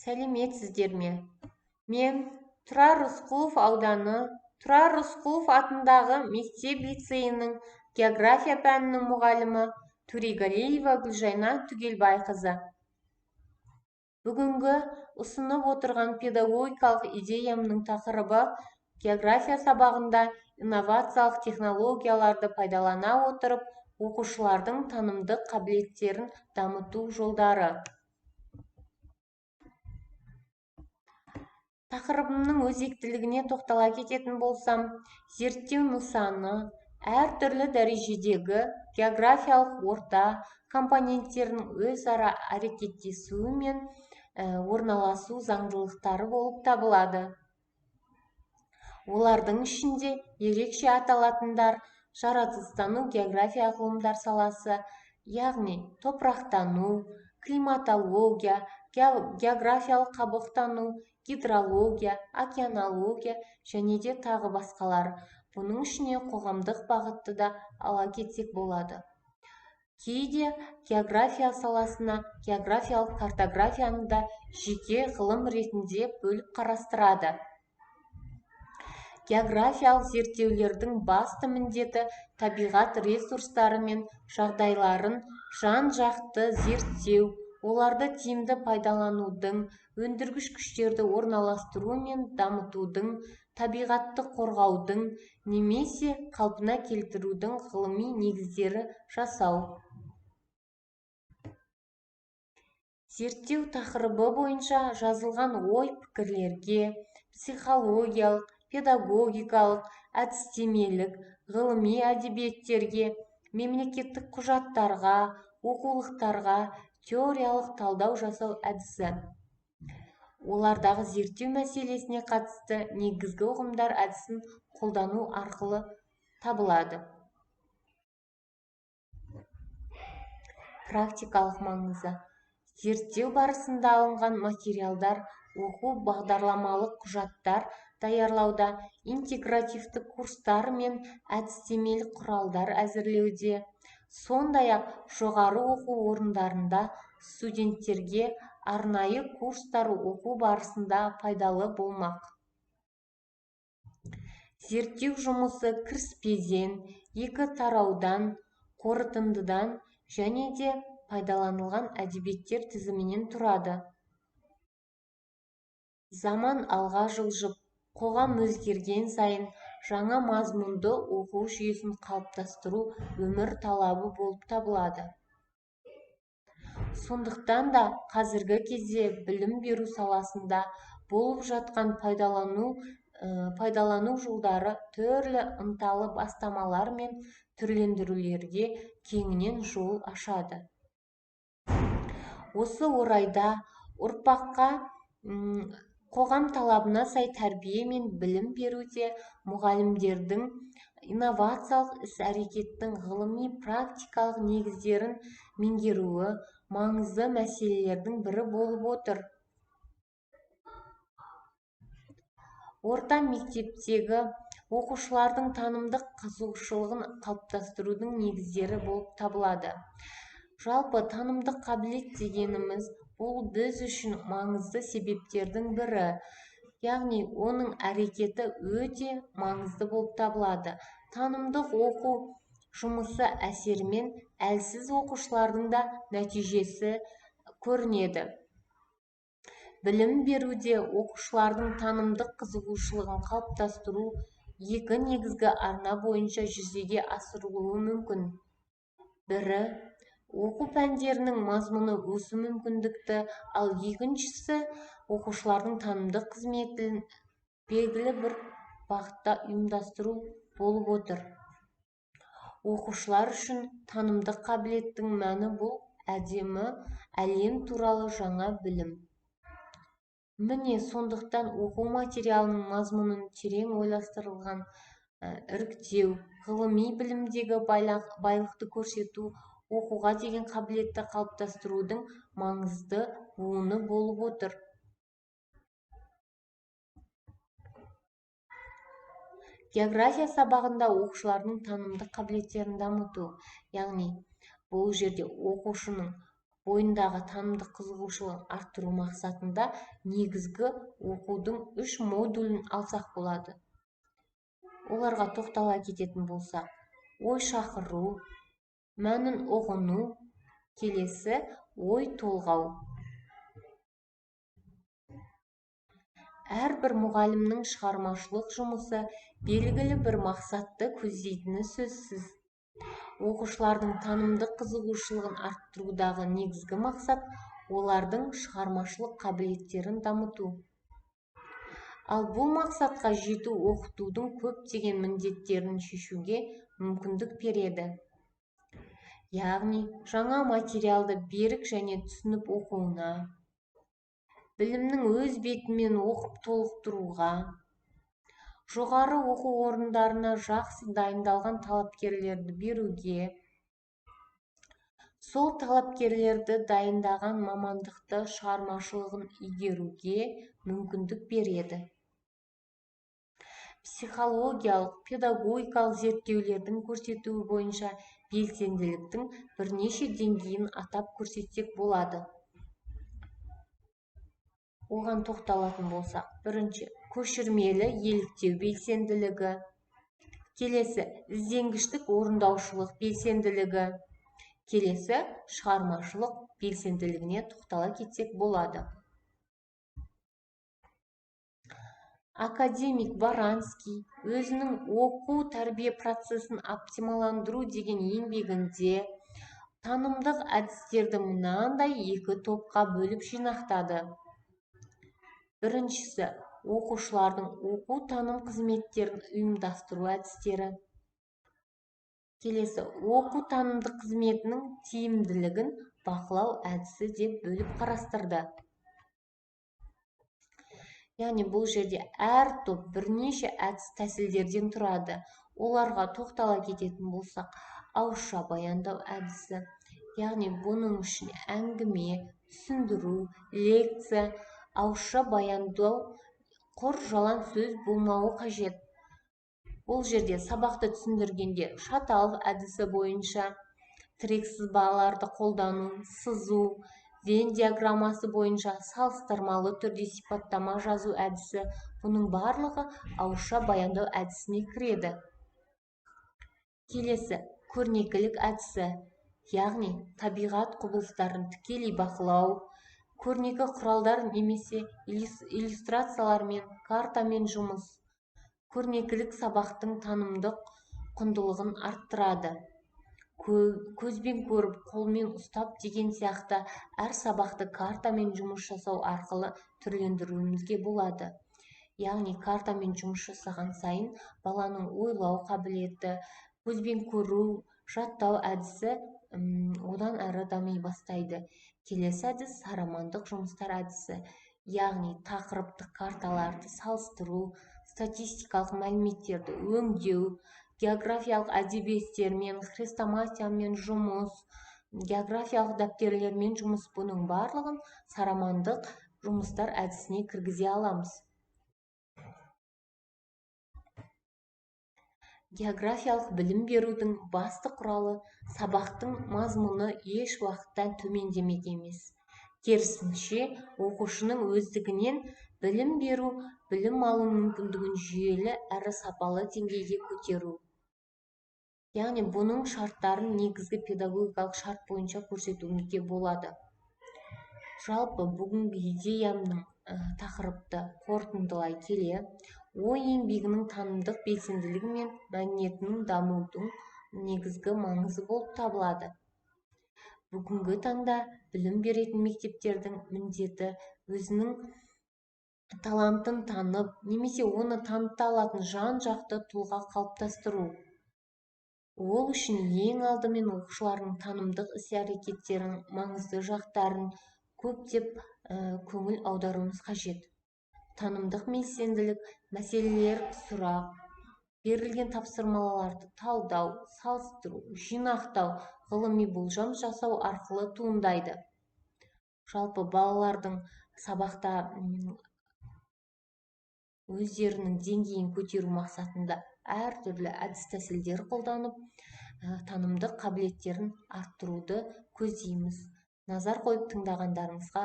Сәлеметсіздер ме? Мен Тұрар Рысқұлов ауданы Тұрар Рысқұлов атындағы мектеп-лицейінің география пәнінің мұғалімі Төреғалиева Гүлжайна Түгелбайқызы. Бүгінгі ұсынып отырған педагогикалық идеямның тақырыбы география сабағында инновациялық технологияларды пайдалана отырып, оқушылардың танымдық қабілеттерін дамыту жолдары. Тақырыбымның өзектілігіне тоқтала кететін болсам, зерттеу нысаны әртүрлі дәрежедегі географиялық орта компоненттерінің өзара әрекеттесуі мен орналасу заңдылықтары болып табылады. Олардың ішінде ерекше аталатындар жаратылыстану география ғылымдар саласы, яғни топырақтану, климатология, географиялық қабықтану, гидрология, океанология және де тағы басқалар. Бұның ішіне қоғамдық бағытты да ала кетсек болады. Кейде география саласына географиялық картографияны да жеке ғылым ретінде бөліп қарастырады. Географиялық зерттеулердің басты міндеті табиғат ресурстары мен жағдайларын жан-жақты зерттеу, оларды тиімді пайдаланудың, өндіргіш күштерді орналастыру мен дамытудың, табиғатты қорғаудың немесе қалпына келтірудің ғылыми негіздері жасау. Зерттеу тақырыбы бойынша жазылған ой-пікірлерге психологиялық, педагогикалық, әдістемелік, ғылыми әдебиеттерге, мемлекеттік құжаттарға, оқулықтарға теориялық талдау жасау әдісі. Олардағы зерттеу мәселесіне қатысты негізгі ұғымдар әдісін қолдану арқылы табылады. Практикалық маңызы. Зерттеу барысында алынған материалдар оқу бағдарламалық құжаттар даярлауда, интегративті курстар мен әдістемелік құралдар әзірлеуде, сондай-ақ жоғары оқу орындарында студенттерге арнайы курстар оқу барысында пайдалы болмақ. Зерттеу жұмысы кіріспеден, екі тараудан, қорытындыдан және де пайдаланылған әдебиеттер тізімінен тұрады. Заман алға жылжып, қоғам өзгерген сайын жаңа мазмұнды оқу жүйесін қалыптастыру өмір талабы болып табылады. Сондықтан да қазіргі кезде білім беру саласында болып жатқан пайдалану жолдары түрлі ынталы бастамалар мен түрлендірулерге кеңінен жол ашады. Осы орайда ұрпаққа қоғам талабына сай тәрбие мен білім беруде мұғалімдердің инновациялық іс-әрекеттің ғылыми практикалық негіздерін меңгеруі маңызды мәселелердің бірі болып отыр. Орта мектептегі оқушылардың танымдық қызығушылығын қалыптастырудың негіздері болып табылады. Жалпы танымдық қабілет дегеніміз бұл біз үшін маңызды себептердің бірі, яғни оның әрекеті өте маңызды болып табылады. Танымдық оқу жұмысы әсерімен әлсіз оқушылардың да нәтижесі көрінеді. Білім беруде оқушылардың танымдық қызығушылығын қалыптастыру екі негізгі арна бойынша жүзеге асырылуы мүмкін. Бірі, оқу пәндерінің мазмұны өсу мүмкіндікті, ал екіншісі оқушылардың танымдық қызметін белгілі бір бағытта ұйымдастыру болып отыр. Оқушылар үшін танымдық қабілеттің мәні бұл әдемі әлем туралы жаңа білім. Міне сондықтан оқу материалының мазмұнын терең ойластырылған іріктеу, ғылыми білімдегі байлықты көрсету, оқуға деген қабілетті қалыптастырудың маңызды буыны болып отыр. География сабағында оқушылардың танымдық қабілеттерін дамыту, яғни бұл жерде оқушының Бойындағы танымдық қызығушылығын арттыру мақсатында негізгі оқудың 3 модулін алсақ болады. Оларға тоқтала кететін болсақ, ой шақыру, мәнін ұғыну, келесі ой толғау. Әрбір мұғалімнің шығармашылық жұмысы белгілі бір мақсатты көздейтіні сөзсіз. Оқушылардың танымдық қызығушылығын арттырудағы негізгі мақсат олардың шығармашылық қабілеттерін дамыту. Ал бұл мақсатқа жету оқытудың көптеген міндеттерін шешуге мүмкіндік береді. Яғни, жаңа материалды берік және түсініп оқуына, білімнің өз бетімен оқып толықтыруға, жоғары оқу орындарына жақсы дайындалған талапкерлерді беруге, сол талапкерлерді дайындаған мамандықты шығармашылығын игеруге мүмкіндік береді. Психологиялық, педагогикалық зерттеулердің көрсетуі бойынша белсенділіктің бірнеше деңгейін атап көрсетсек болады. Оған тоқталатын болсақ, бірінші, көшірмелі еліктеу белсенділігі, келесі, ізденгіштік орындаушылық белсенділігі, келесі, шығармашылық белсенділігіне тоқтала кетсек болады. Академик Баранский өзінің оқу тәрбие процесін оптималандыру деген еңбегінде танымдық әдістерді мынандай екі топқа бөліп жинақтады. Біріншісі, оқушылардың оқу-таным қызметтерін ұйымдастыру әдістері. Келесі, оқу-танымдық қызметінің тиімділігін бақылау әдісі деп бөліп қарастырды. Яғни бұл жерде әр топ бірнеше әдіс тәсілдерден тұрады. Оларға тоқтала кететін болсақ, ауызша баяндау әдісі, яғни бұның үшін әңгіме, түсіндіру, лекция, ауызша баяндау құр жалаң сөз болмауы қажет. Бұл жерде сабақты түсіндіргенде Шаталов әдісі бойынша тірек сызбаларды қолдану, сызу, Венн диаграммасы бойынша салыстырмалы түрде сипаттама жазу әдісі, бұның барлығы ауызша баяндау әдісіне кіреді. Келесі, көрнекілік әдісі, яғни табиғат құбылыстарын тікелей бақылау, көрнекі құралдар немесе иллюстрациялармен, картамен жұмыс. Көрнекілік сабақтың танымдық құндылығын арттырады. Көзбен көріп, қолмен ұстап деген сияқты әр сабақты картамен жұмыс жасау арқылы түрлендіруімізге болады. Яғни картамен жұмыс жасаған сайын баланың ойлау қабілеті, көзбен көру, жаттау әдісі одан әрі дами бастайды. Келесі әдіс сарамандық жұмыстар әдісі, яғни тақырыптық карталарды салыстыру, статистикалық мәліметтерді өңдеу, географиялық әдебиеттермен, хрестоматиямен жұмыс, географиялық дәптерлермен жұмыс, бұның барлығын сарамандық жұмыстар әдісіне кіргізе аламыз. Географиялық білім берудің басты құралы сабақтың мазмұны еш уақытта төмендемек емес. Керісінше, оқушының өздігінен білім беру, білім алу мүмкіндігін жүйелі әрі сапалы деңгейге көтеру. Яғни бұның шарттарын негізгі педагогикалық шарт бойынша көрсетуімізге болады. Жалпы бүгінгі идеямның тақырыпты қорытындылай келе, ой еңбегінің танымдық белсенділігі мен мәдениетінің дамудың негізгі маңызы болып табылады. Бүгінгі таңда білім беретін мектептердің міндеті өзінің талантын танып, немесе оны таныта алатын жан-жақты тұлға қалыптастыру. Ол үшін ең алдымен оқушылардың танымдық іс-әрекеттерінің маңызды жақтарын көптеп көңіл аударуымыз қажет. Танымдық белсенділік, мәселелер сұрақ, берілген тапсырмаларды талдау, салыстыру, жинақтау, ғылыми болжам жасау арқылы туындайды. Жалпы балалардың сабақта өздерінің деңгейін көтеру мақсатында әртүрлі әдіс-тәсілдер қолданып, танымдық қабілеттерін арттыруды көздейміз. Назар қойып тыңдағандарыңызға.